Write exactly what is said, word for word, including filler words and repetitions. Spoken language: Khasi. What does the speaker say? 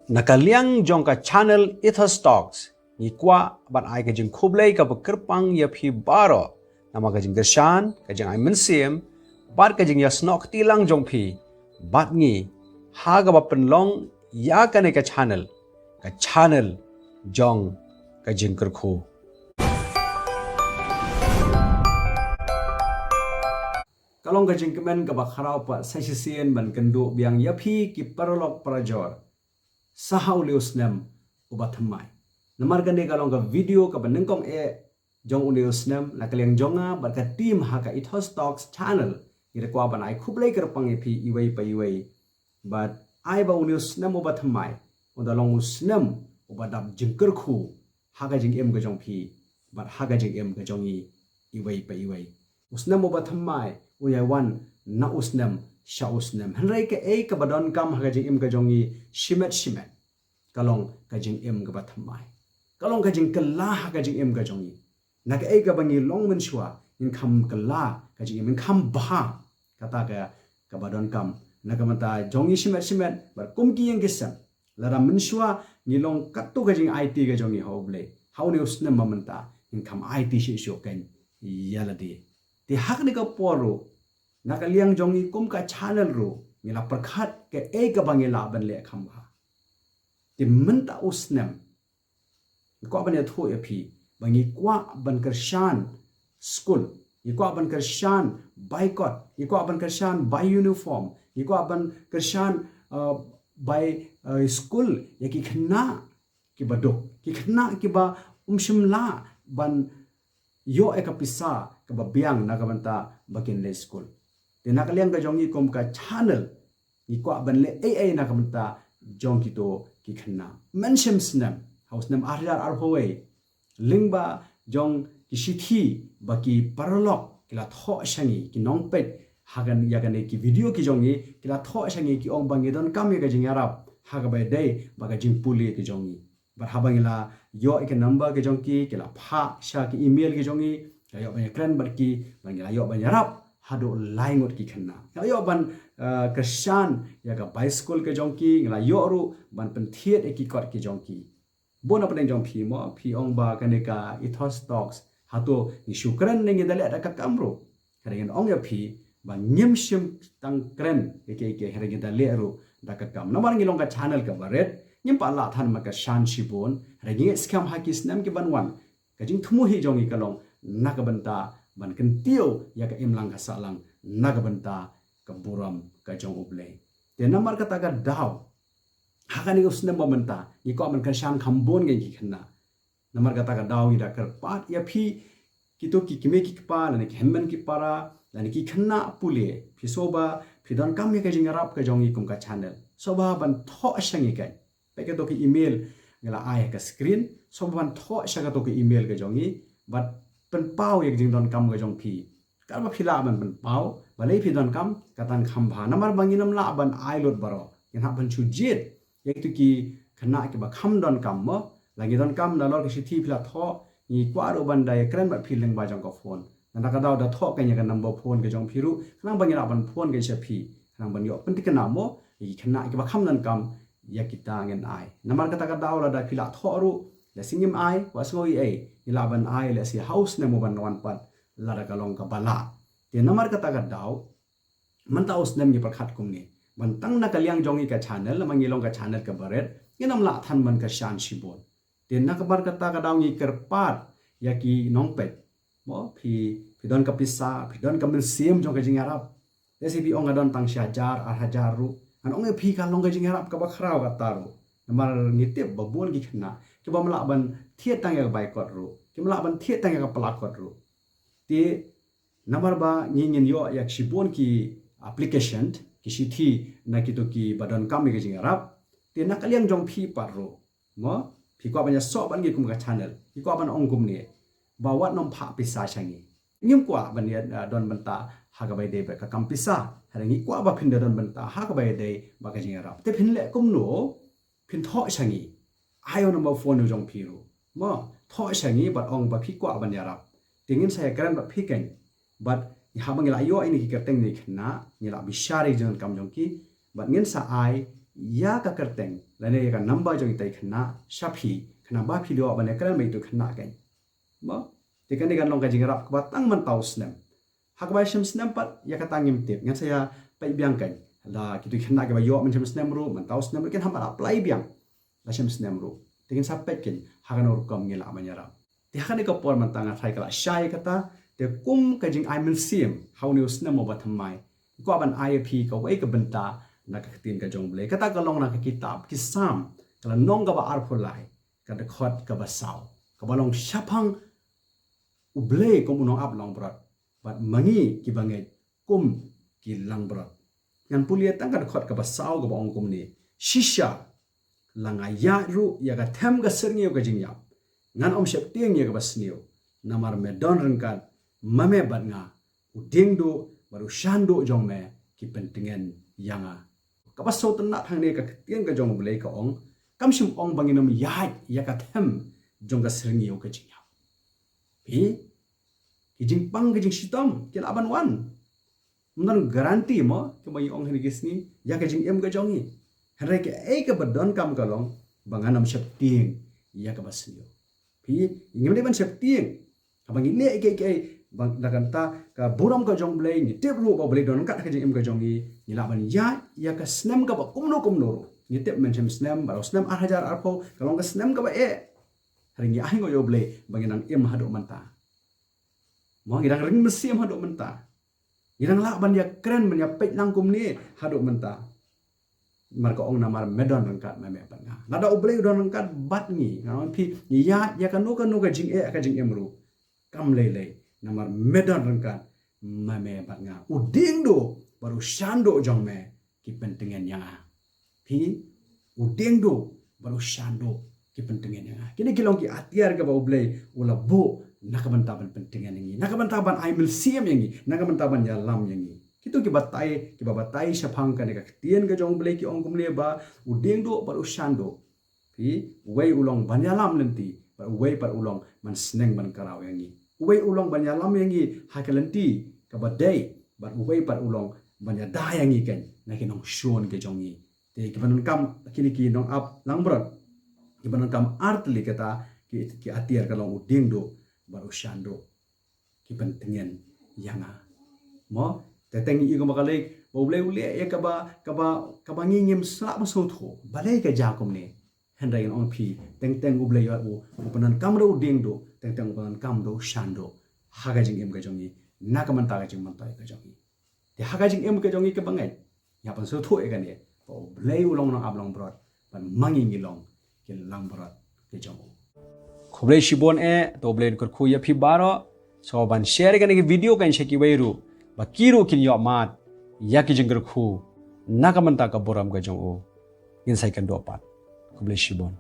Na ka liang jong ka channel Ethos Talks, ngi kwah ban ai ka jingkhublei kaba kyrpang ïa phi baroh namar ka jingkyrshan, ka jingai mynsiem bad ka jingïasnoh kti lang jong phi bad ngi ha kaba pynlong ïa kane ka channel, ka channel jong ka jingkyrkhu. Ka long ka jingkmen kaba khraw pat sa shisien ban kynduh biang ïa phi ki paralok parajor sa ha une u snem uba thymmai. Namar kane ka long ka video kaba nyngkong eh jong une u snem, na ka liang jong nga bad ka team ha ka Ethos Talks channel, ngi da kwah ban ai khublei kyrpang ïa phi iwei pa iwei. Bad ai ba une u snem uba thymmai un da long u snem uba dap jingkyrkhu ha ka jingim ka jong phi bad ha ka jingim ka jong ngi iwei pa iwei. U snem uba thymmai u ïai wan na u snem sha u snem. Hynrei kaei kaba donkam ha ka jingim ka jong ngi shimet shimet ka long ka jingim kaba thymmai. Ka long ka jingkylla ha ka jingim ka jong ngi. Na kaei kaba ngi long mynshuwa, ngin kham kylla ka jingim, ngin kham bha. Kata ka, kaba donkam na ka bynta jong ngi shimet shimet bad kum ki ïing ki sem. Lada mynshuwa ngi long katto ka jingaiti ka jong ngi ha U Blei, ha une u snem ba mynta ngin kham aiti shisha kein ïa lade. Te ha kane ka por ruh, na ka liang jong ngi kum ka channel ruh, ngi la pyrkhat kaei kaba ngi lah ban leh kham bha. Te mynta u snem, ngi kwah ban ïathuh ïa phi ba ngi kwah ban kyrshan skul, ngi kwah ban kyrshan bai kot, ngi kwah ban kyrshan bai uniform, ngi kwah ban kyrshan, uh, bai, uh, skul ïa ki khynnah kiba duk, ki khynnah kiba um shym lah ban ïoh ïa ka pisa kaba biang na ka bynta ba kin leit skul. Te na ka liang ka jong ngi kum ka channel, ngi kwah ban leh ei ei na ka bynta jong kito ki khynnah. Mynshem snem, ha u snem ar hajar arphew wei, lyngba jong ki shithi ba ki paralok ki la thoh sha ngi, ki nongpeit ha kane, ïa kane ki video ki jong ngi, ki la thoh sha ngi, ki ong ba ngi donkam ïa ka jingïarap ha kaba ïadei bad ka jingpule ka jong ngi. Bad haba ngi la ïoh ïa ka number ka jong ki, ki la phah sha ki email ka jong ngi, ngi la ïoh ban ïakren bad ki, bad ngi la ïoh ban ïarap haduh lai ngut ki khynnah. Ngi la ïoh ban, eh, kyrshan ïa ka bai skul ka jong ki, ngi la ïoh ruh ban pynthied ïa ki kot ki jong ki. Bun na pdeng jong phi mo, phi ong ba kane ka Ethos Talks, hato ngi shu kren ne ngi da leh da ka kam ruh? Ka dei ngin ong ïa phi ba ngim shym tang kren ïa kiei kiei, hynrei ngi da leh ruh da ka kam. Namar ngi long ka channel kaba rit, ngim pat lah than ban kyrshan shibun, hynrei ngi ngeit skhem ha ki snem ki ban wan, ka jingthmu hi jong ngi ka long na ka bynta ban kyntiew ïa ka imlang ka sahlang na ka bynta ka burom ka jong U Blei. Te namar kata ka daw, ha kane u snem ba mynta, ngi kwah ban kyrshan kham bun ïa ki khynnah. Namar kata ka daw ngi da kyrpad ïa phi, kito ki kmie ki kpa, lane ki hynmen ki para, lane ki khynnah pule, phi sngewbha, phi donkam ïa ka jingïarap ka jong ngi kum ka channel, sngewbha ban thoh sha ngi kein. Peit kato ka email ngi la ai ha ka screen, sngewbha ban thoh sha kato ka email ka jong ngi, bad pynpaw ïa ka jingdonkam ka jong phi. Katba phi lah ban pynpaw, balei phi donkam, kata kham bha. Namar ba ngin ym lah ban ai lut baroh, ngin hap ban shu jied ïa kito ki khynnah kiba kham donkam mo. La ngi donkam nalor ka shithi phi la thoh, ngi kwah ruh ban da ïakren bad phi lyngba jong ka phone. Nangta ka daw da thoh kein ïa ka number phone ka jong phi ruh, khnang ba ngi lah ban phone kein sha phi, khnang ban ïoh pynthikna mo ïa ki khynnah kiba kham donkam ïa kita ngin ai. Namar kata ka daw lada phi la thoh ruh, lehse ngim ai, wat sngew ei ei, ngi lah ban ai lehse ha u snem uban wan pat, lada ka long kaba lah. Te namar kata ka daw, mynta u snem ngi pyrkhat kumne, ban tang na ka liang jong ngi ka channel, namar ngi long ka channel kaba rit, ngin ym lah than ban kyrshan shibun. Te namar kata ka daw ngi kyrpad ïa ki nongpeit, mo, phi, phi don ka pisa, phi don ka mynsiem jong ka jingïarap. Lehse phi ong nga don tang shi hajar, ar hajar ruh, ngan ong ïa phi ka long ka jingïarap kaba khraw kata ruh. Namar ngi tip ba bun ki khynnah kiba ym lah ban thied tang ïa ka bai kot ruh, kim lah ban thied tang ïa ka pla kot ruh. Te namar ba ngi ngin ïoh ïa shibun ki application, ki shithi na kito kiba donkam ïa ka jingïarap. Te na ka liang jong phi pat ruh, mo, phi kwah ban ïasoh bad ngi kum ka channel, phi kwah ban ong kumne, ba wat nym phah pisa sha ngi. Ngim kwah ban ïa, ah, don bynta ha kaba ïadei bad ka kam pisa, hynrei ngi kwah ba phin da don bynta ha kaba ïadei bad ka jingïarap. Te phin leh kumno? Phin thoh sha ngi, ai u number phone u jong phi ruh, mo, thoh sha ngi bad ong ba phi kwah ban ïarap. Te ngin sa ïakren bad phi kein. Bad haba ngi la ïoh ïa kine ki kyrteng ki khynnah, ngi la bishar ïa ka jingdonkam jong ki, bad ngin sa ai ïa ka kyrteng Lane ïa ka number jong ita i khynnah sha phi, khynnah ba phi dei ban ïakren bad ita i khynnah kein. Mo, te kane kan long ka jingïarap kaba tang mynta u snem. Ha kaba shem snem pat ïa kata ngim tip, ngan sa ïa peit biang kein. La kito i khynnah kiba ïoh mynshem snem ruh, mynta u snem ruh kin hap ban apply biang. La shem snem ruh, te kin sa peit kein ha kano rukom ngi lah ban ïarap. Te ha kane ka por mynta nga tharai ka la shai kata, te kum ka jingai mynsiem ha une u snem uba thymmai, nga kwah ban ai ïa phi kawei ka bynta na ka ktien ka jong U Blei. Kata ka long na ka kitab ki Salm, ka lynnong kaba arphew lai, ka dkhot kaba saw, kaba long shaphang U Blei kum u nongap langbrot, bad ma ngi kiba ngeit kum ki langbrot. Ngan pule tang ka dkhot kaba saw kaba ong kumne: Shisha, la nga ïaid ruh ïa ka them ka syrngiew ka jingïap, ngan ym sheptieng ïa kaba sniew, namar me don ryngkat ma me bad nga, u dieng duh bad u shan duh jong me ki pyntngen ïa nga. Kaba sngewtynnat hangne ka ktien ka jong U Blei ka ong, kam shym ong ba ngin ym ïaid ïa ka them jong ka syrngiew ka jingïap. Phi, ki jingpang ki jingshitom ki lah ban wan. Ym don guarantee mo, kumba ngi ong ha kine ki sngi, ïa ka jingim ka jong ngi. Hynrei kaei kaba donkam ka long ba ngan ym sheptieng ïa kaba sniew. Phi, ngim dei ban sheptieng. Haba ngi leh kiei kiei, ba da kata ka burom ka jong U Blei, ngi tip ruh ba U Blei don ryngkat ha ka jingim ka jong ngi, ngi lah ban ïaid ïa ka snem kaba kumno kumno ruh. Ngi tip mynshem snem, baroh snem ar hajar arphew ka long ka snem kaba eh. Hynrei ngi ainguh ïa U Blei ba ngi nang im haduh mynta. Mo, ngi dang ring mynsiem haduh mynta. Ngi dang lah ban ïakren, ban ïapeit lang kumne haduh mynta. Namar ka ong, namar me don ryngkat ma me bad nga. Lada U Blei u don ryngkat bad ngi, nga ong phi, ngi ïaid ïa kano kano ka jingeh ka jingim ruh, kam lei lei, namar me don ryngkat ma me bad nga. U dieng duh bad u shan duh jong me ki pyntngen ïa nga. Phi, u dieng duh bad u shan duh ki pyntngen ïa nga. Kine ki long ki atiar kiba U Blei u la buh na ka bynta ban pyntngen ïa ngi, na ka bynta ban ai mynsiem ïa ngi, na ka bynta ban ïalam ïa ngi. Kito ki batai, kiba batai shaphang kane ka ktien ka jong U Blei ki ong kumne ba u dieng duh bad u shan duh. Phi, uwei u long ban ïalam lynti, bad uwei pat u long ban sneng ban kraw ïa ngi. Uwei u long ban ïalam ïa ngi ha ka lynti kaba dei, bad uwei pat u long ban ïada ïa ngi kein na ki nongshun ki jong ngi. Te kiba donkam, kine ki nongap langbrot, kiba donkam ar tylli kata ki, ki atiar ka long u dieng duh bad u shan duh ki pyntngen ïa nga. Mo, teng teng ngi i kumba ka lei ba U Blei u leh ïa kaba, kaba, kaba ngi ngim sngewthuh. Balei ka jia kumne? Hynrei ngan ong phi, teng teng U Blei u, u pyndonkam da u dieng duh, teng teng u pyndonkam da u shan duh ha ka jingim ka jong ngi, na ka bynta ka jingmyntoi ka jong ngi. Te ha ka jingim ka jong ngi kaba ngeit, ngi hap ban sngewthuh ïa kane, ba U Blei u long u nongap langbrot, bad ma ngi ngi long ki langbrot ki jong u. Khublei shibun eh, to U Blei un kyrkhu ïa phi baroh. Sngewbha ban share ïa kane ka video kan sha kiwei ruh, ba ki ruh kin ïoh mad ïa ki jingkyrkhu na ka bynta ka burom ka jong u. Ngin sa ïakynduh pat. Khublei shibun.